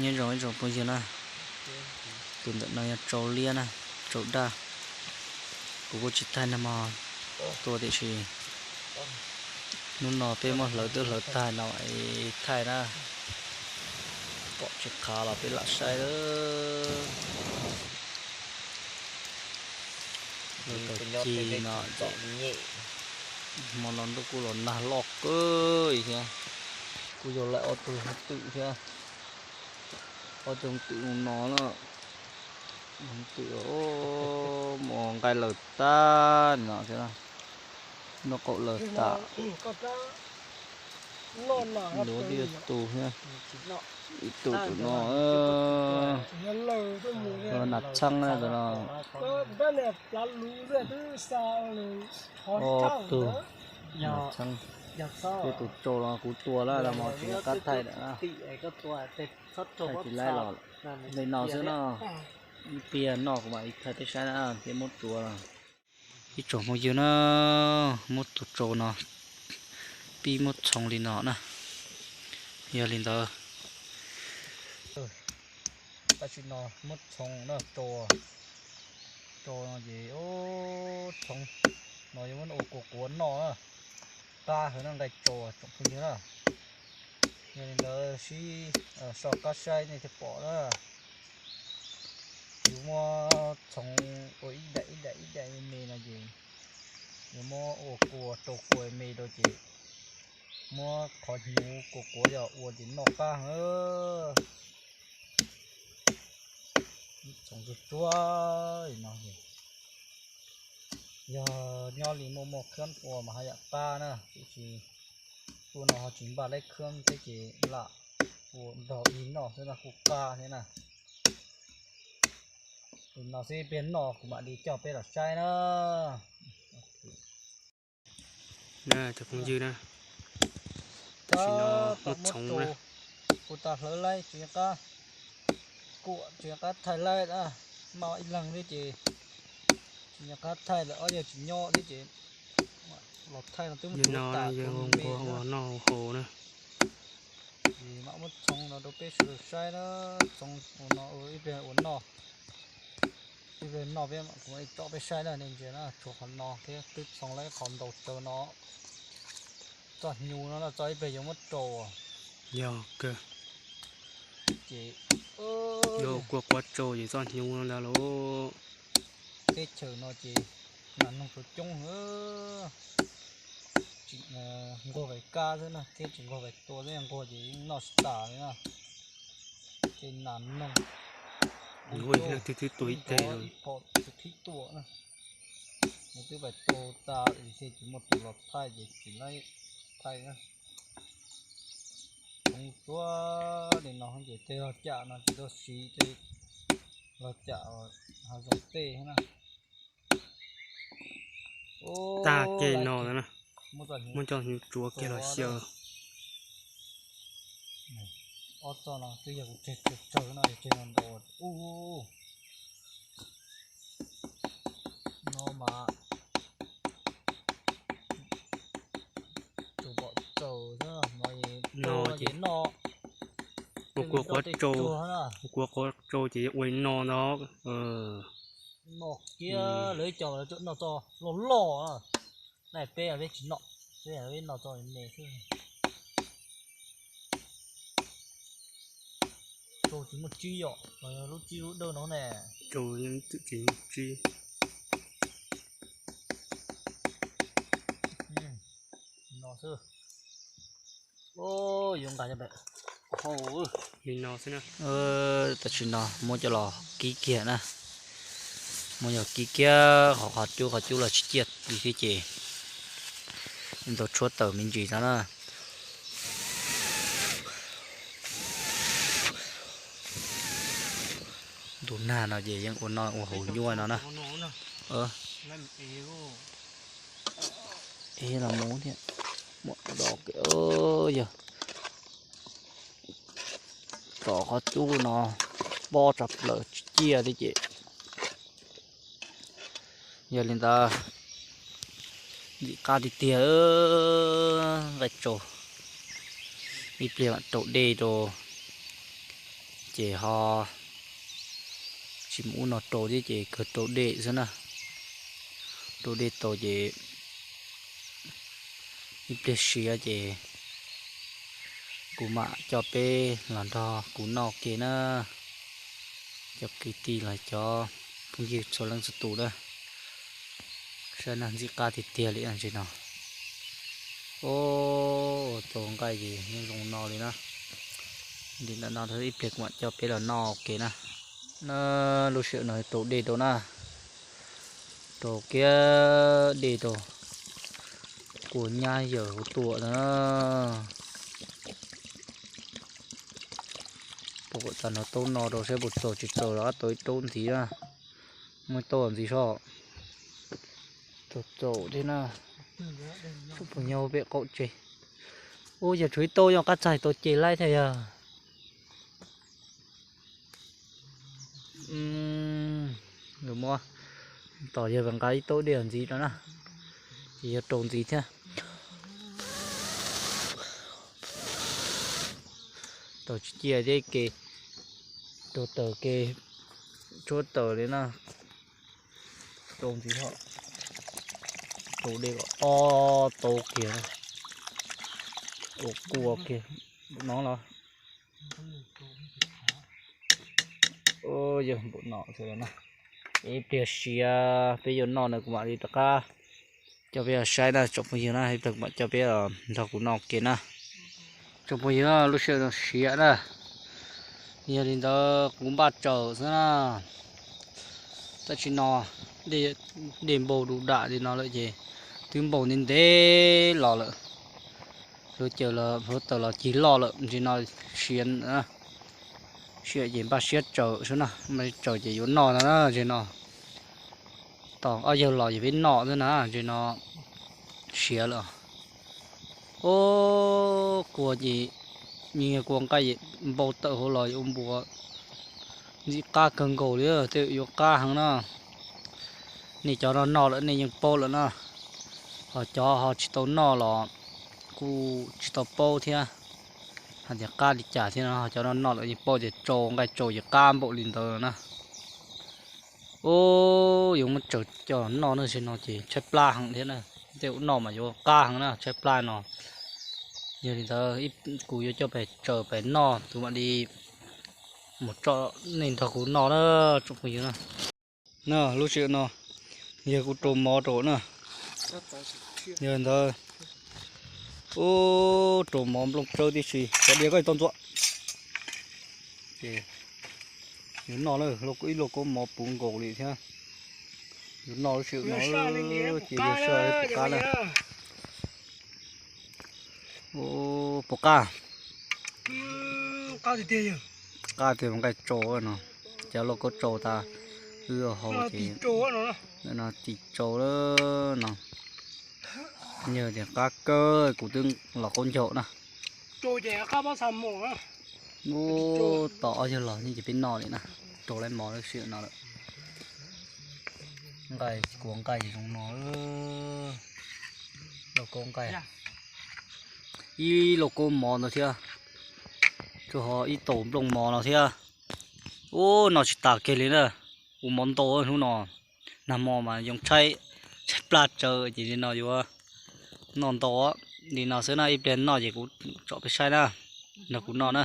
Nyob zoo ib tsoom phooj ywg na, tus ntawm no yog tsau liab na, tsau daj. Kuv kuj tsis thaij nag hmo tuaj tiam sis hnub no peb muab hlawv twb hlawv tag no es thaij na, pom tsis qhav los peb lam saib lawm. Lawv tau ci no ces hmo no ntuj kuj los nag loj kawg thiab. Kuj yog laij ob tug hoov twm thiab, ob tug hoov twm no na, hoov twm mus nqaij lawm tag no thiab, noj qaum lawm tas. Luav twb yog tus thiab, ib tug tus no, nas txheeb na tus no. Ob tug nas txheeb, peb tus tsau no kuv tua lawm, nag hmo tsis nco qab thaij lawm na. Thaij tsis laib los li no xwb no, ib pliag noj kuv mam li thaij peb saib na, peb muab tsuav los. Ib tsoom phooj ywg na, muab tus tsau no pib muab txhoov li no na. Yog li ntawd, tam sim no muab txhoov na, tsau, tsau no ces txhoov no yuav muab ua kua quav noj na. Qab heev na, nqaij tsau tsoom phooj ywg na. Yog li ntawd sib, so qab saib nej thiaj pom na. Yuav muab txhoov ua ib daim ib daim ib daim me me no ces yuav muab ua kua rau kua me rau ces muab qhov hnyuv kua quav yog ua ces noj qab heev. Txhoov tsuag tsuag li no, yog nyob li muaj muaj khab ua mas haj yam qab na, tiam sis ua no ho tsis npaj leb khab thiab ces lam ua nrog ib noj xwb no kuj qab thiab na. Li no xwb peb noj kuv mam li coj peb los saib na. Na cov phooj ywg na, tam sim no muab txhoov na. Kuv tas hlawv laib tsis nco qab, kuam tsis nco qab thaij laib na, mas ib leeg thiab ces tsis nco qab thaij lawm, ob yawg tsis nyob thiab ces los thaij no twb muab tsuav tas, nquag ua noj haus na. Ces mam muab txhoov no rau peb sawv daws saib na, txhoov ua no ib pliag ua noj, ib pliag noj peb mam tso peb saib na, nej ntsia na, tshuav qhov no thiab twb txhoov laib qhov ntaus tsau no, txoj hnyuv no txoj ib pliag yuav muab rau. Yog kawg. Ces yuav kua quav tsau ces txoj hnyuv no ntag lauj. Teb chaws no ces nas noog tsuav coob, tsis nquag vais kab xwb na, thiab tsis nquag vais tua xwb, nquag ces yeej noj tsis tas li na. Ces nas noog, ib phom tsis khib tuam na, nws twb vais tua tas ces tsis muaj tus los thaij ces tsis laib thaij na. Txhoov tsuag li no ces tej log cam no tsis tau siv, tej log cam hav zoov tej na. Tag kis no na, muab coj hnyuv tsuav kiag los xyaw. Ob txoj no twb yog kuv tseg tsawg tsawg no, tseg no ntau ub. No mas tus pom txaus no, no ces noj, ua kua quav tsau, ua kua quav tsau ces ua li no ntag. Noj kiag lawv ib co lawv noj txoj loj loj na. Naj peb peb tsis noj, peb peb noj txoj me xwb. Tsau tsis muaj tsib yom, lub tsib lub dawb no ne. Tsau yeej tsis muaj tsib. No xwb. Yuav nqa cov pem hau li no xwb na. Tam sim no muab coj los kib kiag na. Muab coj kib kiag, qhov qhov cub qhov cub los tsis ciaj li thiab ces ntau tshuab tawm me ntsis no na. Ntu nag no ces yeej ua noj ua haus nyuaj no na. Ev los mus thiab, muab do yog tom qhov cub no pob tsa plaws tsis ciaj thiab ces yog li ntawd lim qab tiag tiag nqaij tsau. Ib pliag mam rau dej rau ces ho tsis mus ub no rau thiab ces kawg rau dej xwb na. Rau dej tau ces ib pliag siav ces kuv mam coj peb los nrog kuv noj ke na. Cov kwv tij los cov phooj ywg txhua leej txhua tus na, saib na ntxim qab tiag tiag li ntsis no. Ua tau nqaij ces yeej zoo no li na. Li ntawm no ib pliag kuv mam coj peb los noj ke na. Na, lub sij hawm no rau dej rau na, rau kiag dej rau, kua nyab yawm huv tuam na. Pom kom tas no taub no rau saib puas txaus tsis txaus los tau ib taub ntxiv na. Muaj ib taub ntxiv soj. Txaus txaus thiab na. Tsoom phooj ywg pem qaum tsev. Ua yog tshuav ib taub yog qab txaig tau ces laib thiab yog. Muab tos yog nqa ib taub dej ntxiv no na, ces yog rau ntxiv thiab. Tau tsis ciaj thiab ke, rau taws ke, tshuab taws li na. Rau ntxiv, rau dej kom ob taub kiag, ua kua kiag no los. Yog npaum no xwb na. Ib pliag siav peb yuav noj no kuv mam li rov qab coj peb saib na tsoom phooj ywg na, ib pliag kuv mam coj peb nrog kuv noj ke na. Tsoom phooj ywg, lub sij hawm no siav na, yog li ntawd kuv npaj tsaws xwb na. Tab sis no dej npau du dam li no lawm ces twb npau ntev ntev los lawm. Hluav caws los hluav taws los cig loj lawm, ntsis no siav, siav ces npaj siab tsaws xwb na, npaj siab tsaws ces yuav noj no na, ntsis no. Tos ob yawg los ces peb noj xwb na, ntsis no siav lawm. Ub, kua ces, kua nqaij npau tawm hauv los yuav npua ntxim qab kawg nkaus li, tej yuav qab heev na. Nej cov no noj lawm nej yeej paub lawm na, ho cov ho tsis tau noj los kuj tsis tau paub thiab hais tias qab li cas thiab no, ho cov no noj lawm yeej paub tias tsau nqaij tsau ces qab npaum li ntawd na. Ub, yuav muab tsaws coj noj na, ntsis no ces tshaib plab heev thiab na. Tej ua noj mas yuav qab heev na, tshaib plab no. Yog li ntawd kuv yuav coj pais tsaws pais noj, kuv mam li mus tso nej nrog kuv noj na, tsoom phooj ywg na. Na, lub sij hawm no yog kuv rau mov rau na. Yog li ntawd, ub, rau mov nplooj tsawb tib si, cov diav koj tau ntxuam. Ces yuav noj na, ib lauj kaub mov puv nkaus li thiab. Yuav noj lub sij hawm no ces yog saj puas qab na. Puas qab? Qab tiag, nqaij tsau no, cov lauj kaub tsau tas wb hau ces no tim tsau lawm no. Yog tias qab kawg kuv twb los qaub ncaug na. Ub, tos ob yawg los ces peb noj li na, rau lawv mov lub sij hawm no lawm. Nqaij, kua nqaij zoo no, lauj kaub nqaij, ib lauj kaub mov ntawd thiab, rau ho ib taus nplooj mov no thiab. Ub, noj tsis tas kiag li na, ua mov ntau hnub no. Nag hmo mas yoo tshaib, tshaib plab tsawv ces li no yuav noj ntau li no xwb na, ib pliag noj ces kuv tsom peb saib na, nrog kuv noj na.